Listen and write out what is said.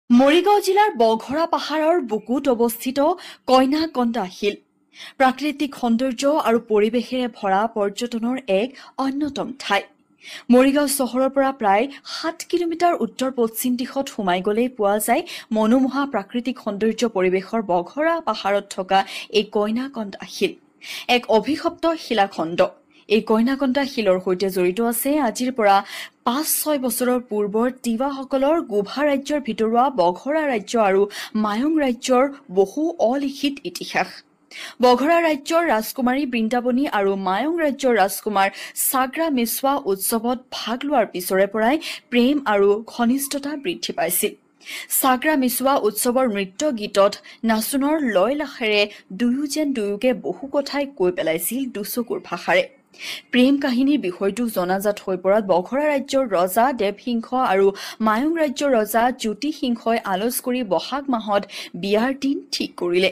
মৰিগাঁও জিলাৰ বঘৰা পাহাৰৰ বুকুত অৱস্থিত কইনাকন্দা শিল প্ৰাকৃতিক সৌন্দৰ্য আৰু পৰিৱেশেৰে ভৰা পৰ্যটনৰ এক অন্যতম ঠাই। মৰিগাঁও চহৰৰ পৰা প্ৰায় 7 কিলোমিটাৰ উত্তৰ পশ্চিম দিশত সোমাই গ'লেই পোৱা যায় মনোমোহা প্ৰাকৃতিক সৌন্দৰ্য পৰিৱেশৰ বঘৰা পাহাৰত থকা এই কইনাকন্দা শিল, এক অভিশপ্ত শিলাখণ্ড। এই কইনাকন্দা শিলৰ সৈতে জড়িত আছে আজিৰ পৰা 5-6 বছৰৰ পূৰ্বৰ তিৱাসকলৰ গোভা ৰাজ্যৰ ভিতৰুৱা বঘৰা ৰাজ্য আৰু মায়ং ৰাজ্যৰ বহু অলিখিত ইতিহাস। বঘৰা ৰাজ্যৰ ৰাজকুমাৰী বৃন্দাবনী আৰু মায়ং ৰাজ্যৰ ৰাজকুমাৰ চাগ্ৰা মিছুৱা উৎসৱত ভাগ লোৱাৰ পিছৰে পৰাই প্ৰেম আৰু ঘনিষ্ঠতা বৃদ্ধি পাইছিল। চাগ্ৰা মিছুৱা উৎসৱৰ নৃত্য গীতত নাচোনৰ লয়লাসেৰে দুয়ো যেন দুয়োকে বহু কথাই কৈ পেলাইছিল দুচকুৰ ভাষাৰে। প্ৰেম কাহিনীৰ বিষয়টো জনাজাত হৈ পৰাত বঘৰা ৰাজ্যৰ ৰজা দেৱসিংহ আৰু মায়ং ৰাজ্যৰ ৰজা জ্যোতি সিংহই আলচ কৰি বহাগ মাহত বিয়াৰ দিন ঠিক কৰিলে।